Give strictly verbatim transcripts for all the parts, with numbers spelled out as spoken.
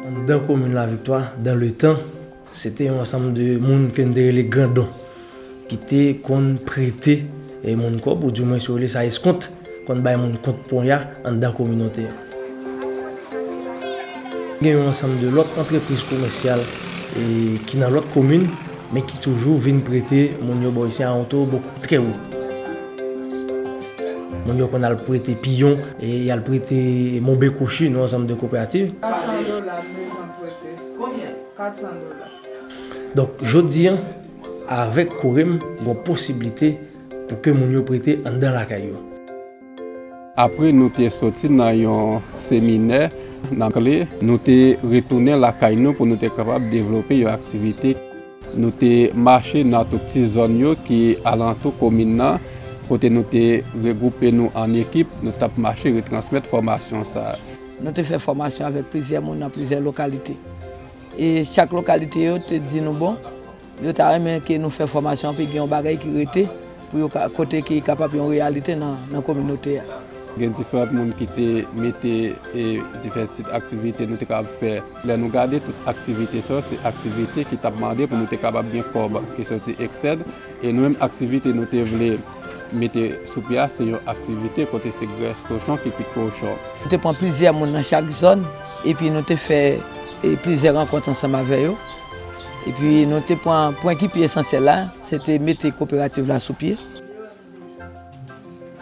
Anndan komin Laviktwa, dans le temps, se te yon ansanm de moun ke n te rele grandon, ki te konn prete, e, moun kòb, oudimwen si w rele sa eskont, konn bay moun kont ponya anndan kominote a. Gen yon ansanm de lòt antrepriz komèsyal, e, ki nan lòt komin, men ki toujou vin prete moun yo bò isi a yon to bokou trè wo. Moun yo konn al prete Piyon, e y al prete Monbe Kwochi, yon ansanm de koperativ. Kat san dola m bezwen prete. Konbyen? Kat san dola. Donk, jodi a, avèk Korem, gen posiblite pou ke moun yo prete anndan lakay yo. Apre nou te soti nan yon seminè nan Kle, nou te retounen lakay nou pou nou te kapab devlope yon aktivite. Nou te mache nan tout ti zòn yo ki alantou komin nan, kote nou te regwoupe nou an ekip, nou t ap mache retransmèt fòmasyon sa a. Nou te fè fòmasyon avèk plizyè moun nan plizyè lokalite. E chak lokalite yo te di nou, bon, yo ta renmen ke nou fè fòmasyon, epi gen yon bagay ki rete pou yo ka, kote ki kapab yon reyalite nan, nan kominote a. Gen diferan moun ki te mete, e, diferan tit aktivite nou te kapab fè. Lè nou gade tout aktivite sa yo, se aktivite ki t ap mande pou nou te kapab gen kòb ki soti ekstèn. E nou menm, aktivite nou te vle mete sou pye a, se yon aktivite kote se grès kochon ki kwit kochon. Nou te pran plizyè moun nan chak zòn, epi nou te fè, e, plizyè rankont ansanm avè yo. Epi nou te pran pwen ki pi esansyèl la, se te mete koperativ la sou pye.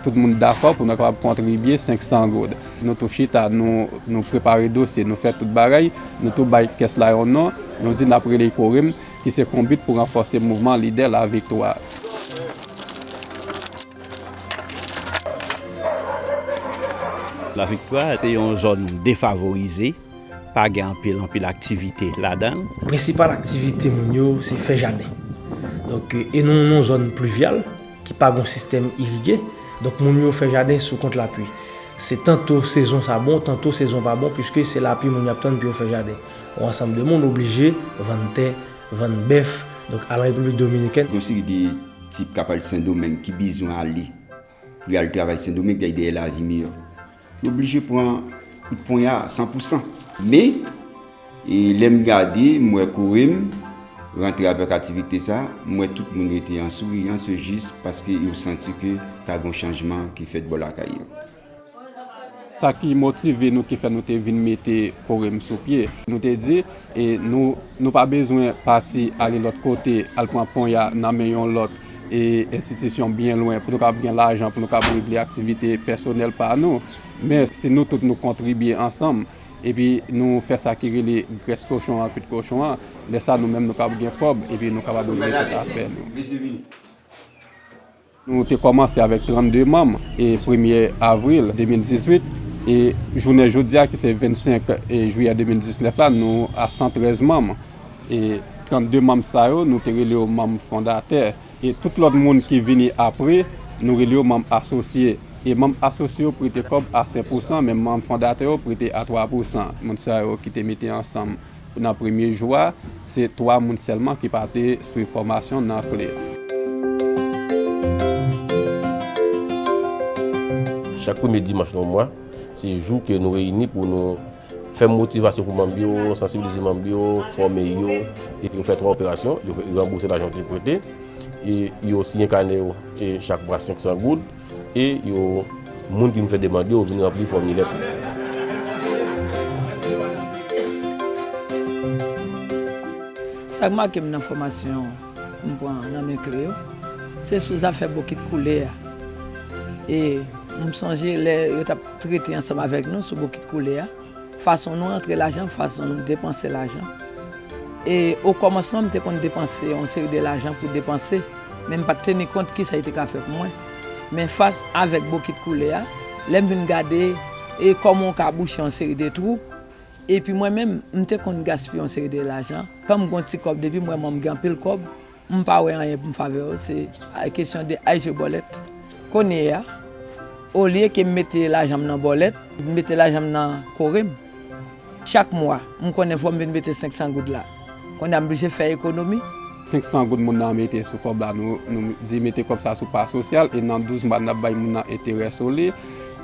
Tout moun dakò pou nou kapab kontribye senk san goud. Nou tou chita, nou, nou prepare dosye, nou fè tout bagay, nou tou bay kès la yon non, nou di n ap rele Korem, ki se konbit pou ranfòse mouvman Lidè Laviktwa. Laviktwa se yon zòn defavorize, pa gen anpil, anpil aktivite ladan l. Prensipal aktivite moun yo, se fè jaden. Donk, e nou nan yon zòn plivyal, ki pa gen sistèm irige, donk moun yo fè jaden sou kont lapli. Se tanto sezon sa bon, tanto sezon pa bon, piske se lapli moun y ap tann pou yo fè jaden. Yon ansanm de moun oblije vann tè, vann bèf, donk al Repiblik Dominikèn. Gen yon seri de tip k ap al Sendomeng ki bizwen ale pou y al travay Sendomeng, pou y al dèyè lavi miyò. Yo oblije pran kout ponya san pou san. Men, e lè m gade, m wè Korem rantre avèk aktivite sa, m wè tout moun rete an souriyan, se jis paske yo santi ke ta gen yon chanjman ki fèt bò lakay yo. Sa ki motive nou, ki fè nou te vin mete Korem sou pye, nou te di, e nou, nou pa bezwen pati ale lòt kote, al pran ponya nan men yon lòt, e enstitisyon byen lwen, pou nou kapab gen lajan, pou nou kapab regle aktivite pèsonèl pa nou. Men si nou tout nou kontribye ansanm, epi nou fè sa ki rele grès kochon an, kwit kochon an, lè sa nou menm nou kapab gen kòb, epi nou kapab regle tout afè nou. Nou te kòmanse avèk trannde manm, e premye avril de mil dizuit, e jounen jodi a ki se vennsenk, e jiyè de mil diznèf la, nou a san trèz manm. E trannde manm sa yo, nou te rele yo manm fondatè. E tout lòt moun ki vini apre, nou rele yo manm asosye. E manm asosye yo prete kòb a senk pou san, men manm fondatè yo prete a twa pou san. Moun sa yo ki te mete ansanm nan premye jou a, se twa moun sèlman ki pa te swiv fòmasyon nan Kle. Chak premye dimanch nan mwa, se jou ke nou reyini pou nou fè motivasyon pou manm yo, sansibilize manm yo, fòme yo, e yo fè twa operasyon, yo ranbouse lajan yo te prete, e yo siyen kanè yo, e chak mwa senk san goud, e yo, moun ki vin fè demann yo, vin ranpli fòmilè tou. Sa k make m nan fòmasyon m pran nan men Kle yo, se sou zafè bokit koulè a. E m sonje lè yo t ap trete ansanm avèk nou sou bokit koulè a, fason nou rantre lajan, fason nou depanse lajan. E o kòmansman, m te konn depanse yon seri de lajan pou depanse, men m pa t teni kont kisa li te ka fè pou mwen. Men fas avèk bokit koulè a, lè m vin gade, e kòman w ka bouche yon seri de twou, epi mwen menm, m te konn gaspiye yon seri de lajan. Kan m gen yon ti kòb, depi m wè mwen m gen anpil kòb, m pa wè anyen pou m fè avè yo, se, a, kesyon de al jwe bòlèt. Kounye a, olye ke m mete lajan m nan bòlèt, m mete lajan m nan Korem, chak mwa, m konnen fò m vin mete senk san goud la. Kounye a, m blije fè ekonomi, Senk san goud moun nan mete sou kòb la, nou, nou di mete kòb sa sou pa sosyal, e nan douz mwa n ap bay moun nan enterè sou li,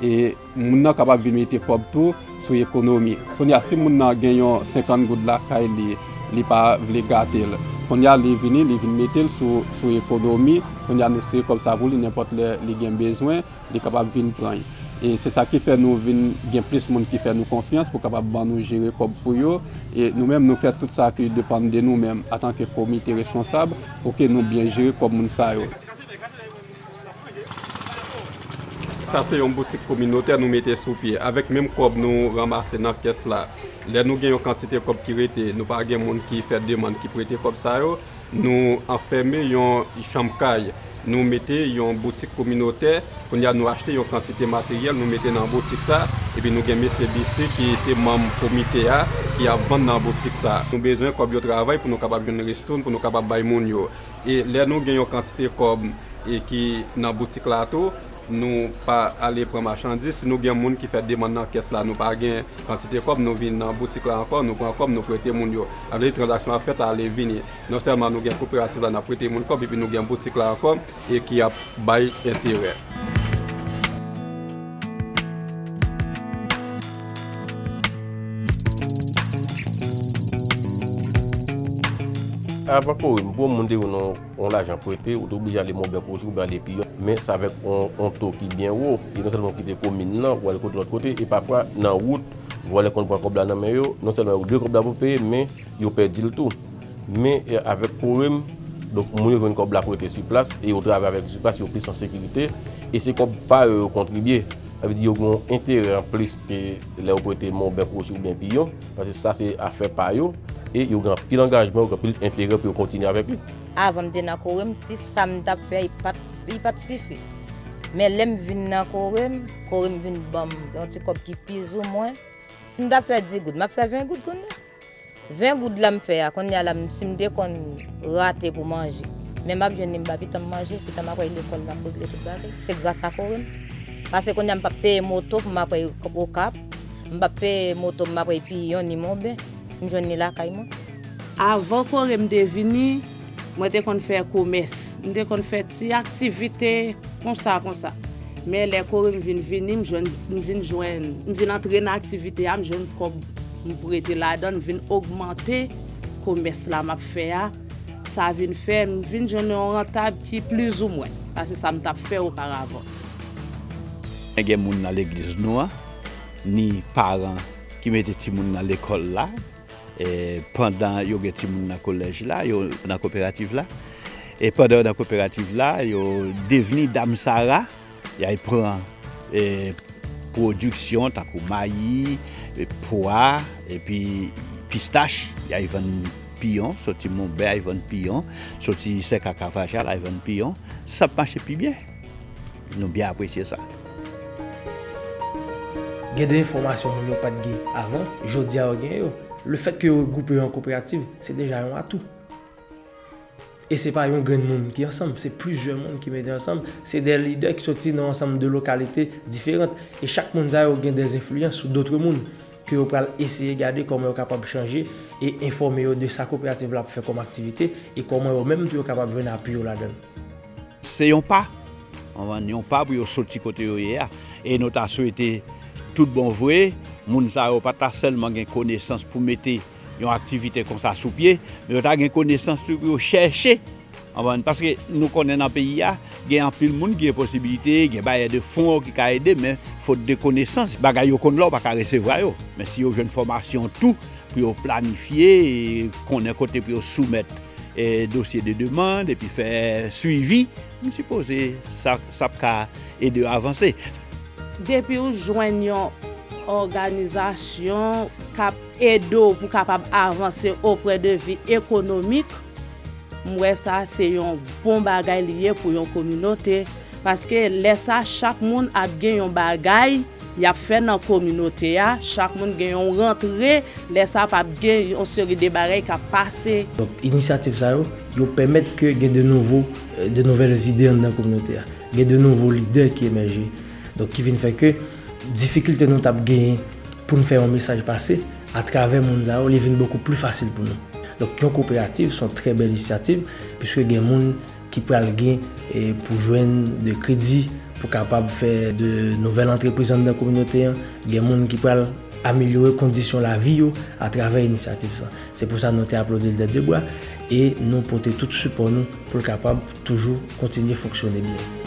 e moun nan kapab vin mete kòb tou sou ekonomi. Kounye a, si moun nan gen yon senkant goud lakay li, li pa vle gate l. Kounye a, li vini, li vin mete l sou, sou ekonomi. Kounye a, nou sere kòb sa pou li nenpòt lè li gen bezwen, li kapab vin pran l. E se sa ki fè nou vin gen plis moun ki fè nou konfyans pou kapab ban nou jere kòb pou yo. E nou menm, nou fè tout sa ki depann de nou menm antanke komite responsab pou ke nou byen jere kòb moun sa yo. Sa se yon boutik kominotè nou mete sou pye. Avèk menm kòb nou ranmase nan kès la, lè nou gen yon kantite kòb ki rete, nou pa gen moun ki fè demann ki prete kòb sa yo, nou anfème yon chanm kay. Nou mete yon boutik kominotè. Kounye a, nou achte yon kantite materyèl, nou mete nan boutik sa. Epi nou gen mesye Bisi ki se manm komite a, ki ap vann nan boutik sa. Nou bezwen kòb yo travay pou nou kapab jwenn ristoun, pou nou kapab bay moun yo. E lè nou gen yon kantite kòb e ki nan boutik la tou, nou pa ale pran machandiz. Si nou gen moun ki fè demann nan kès la, nou pa gen kantite kòb, nou vin nan boutik la ankò, nou pran kòb, nou prete moun yo. Sa vle di tranzaksyon ap fèt ale vini. Non sèlman nou gen koperativ la, n ap prete moun kòb, epi nou gen boutik la ankò e ki ap bay enterè. Avan kore m, pou yon moun te vin yon, yon lajan prete, ou te oblije ale Monbèk osi oubyen ale Piyon. Men se avèk yon, yon to ki byen wo. E non sèlman ou kite komin nan, ou al kote lòt kote, e pafwa nan wout, vòlè konn pran kòb la nan men yo. Non sèlman yo dwe kòb la pou peye, men yo pèdi l tou. Men, e, avèk kore m, donk, moun yo jwenn kòb la prete sou plas e yo travay avèk li sou plas, yo plis an sekirite. E se kòb pa yo yo kontribye. Sa vle di yo gen yon enterè anplis ke lè yo prete Monbèk osi oubyen Piyon, paske sa se afè pa yo, e yo gen anpil angajman, yo gen anpil enterè pou yo kontinye avèk li. Avan m te nan kore m, ti sa m t ap fè, li pa t, li pa t sifi. Men lè m vin nan kore m, kore m vin ban m yon ti kòb ki plizoumwen. Si m t ap fè dis goud, m ap fè ven goud kounye a. Ven goud la m fè a, kounye a la, m, si m te konn rate pou manje, men m ap jwenn li, m ba pitit mwen manje, pitit mwen ap al lekòl, m ap regle tout bagay. Se gras a kore m. Paske kounye a m p ap peye moto pou m ap al Okap, m p ap peye moto pou m ap al Piyon ni Monbèk, m jwenn li lakay mwen. Avan kore m te vini, mwen te konn fè komès, m te konn fè ti aktivite konsa, konsa. Men lè kore m vin vini, m jwenn, m vin jwenn, m vin antre nan aktivite a, m jwenn kòb m prete ladan l, m vin ogmante komès la m ap fè a. Sa vin fè m vin jwenn yon rantab ki plizoumwen pase sa m t ap fè oparavan. Gen moun nan legliz nou an, ni paran ki mete timoun nan lekòl la, e, pandan yo gen timoun nan kolèj la, yo nan koperativ la. E pandan yo nan koperativ la, yo devni damsara, y al pran, e, pwodiksyon tankou mayi, e, pwa, epi pistach, y al vann Piyon, soti Monbèk, y al vann Piyon, soti Sèka Kavaja, y al vann Piyon. Sa ap mache pi byen. Nou byen apresye sa. Gen de enfòmasyon moun yo pa t gen avan, jodi a yo gen yo. Lefètke yo regwoupe yo an koperativ, se deja yon atou. E se pa yon grenn moun ki ansanm, se plizyè moun ki mete ansanm. Se de lidè ki soti nan ansanm de lokalite diferan. E chak moun sa yo gen de enfliyans sou dòt moun ke yo pral eseye gade kòman yo kapab chanje e enfòme yo de sa koperativ la ap fè kòm aktivite e kòman yo menm tou yo kapab jwenn apui yo ladan l. Se yon pa, konprann, yon pa pou yo soti kote yo ye a. E nou ta swete tout bon vre, moun sa yo pa ta sèlman gen konesans pou mete yon aktivite konsa sou pye, men yo ta gen konesans tou pou yo chèche, konprann, paske nou konnen nan peyi a, gen anpil moun ki gen posibilite, gen bayè de fon ki ka ede, men fot de konesans, bagay yo konn la, ou pa ka resevwa yo. Men si yo jwenn fòmasyon tou, pou yo planifye, e konnen kote pou yo soumèt, e, dosye de demann, epi fè swivi, m sipoze sa, sa ap ka ede yo avanse. Depi w jwenn yon òganizasyon k ap ede w pou w kapab avanse o pwen de vi ekonomik, m wè sa se yon bon bagay li ye pou yon kominote. Paske lè sa, chak moun ap gen yon bagay y ap fè nan kominote a, chak moun gen yon rantre, lè sa p ap gen yon seri de bagay k ap pase. Donk, inisyativ sa yo, yo pèmèt ke gen de nouvo, euh, de nouvelles idées anndan kominote a. Gen de nouvo lidè ki emèje. Donk, ki vin fè ke difikilte nou t ap genyen pou n fè yon mesaj pase, atravè moun sa yo, li vin bokou pli fasil pou nou. Donk, yon koperativ se yon trè bèl inisyativ, piske gen moun ki pral gen e, pou jwenn de kredi, pou kapab fè de nouvèl antrepriz anndan kominote an, gen moun ki pral amelyore kondisyon lavi yo atravè inisyativ sa. Se pou sa nou te aplodi l dè de bra e nou pote tout sipò nou pou l kapab toujou kontinye fonksyone byen.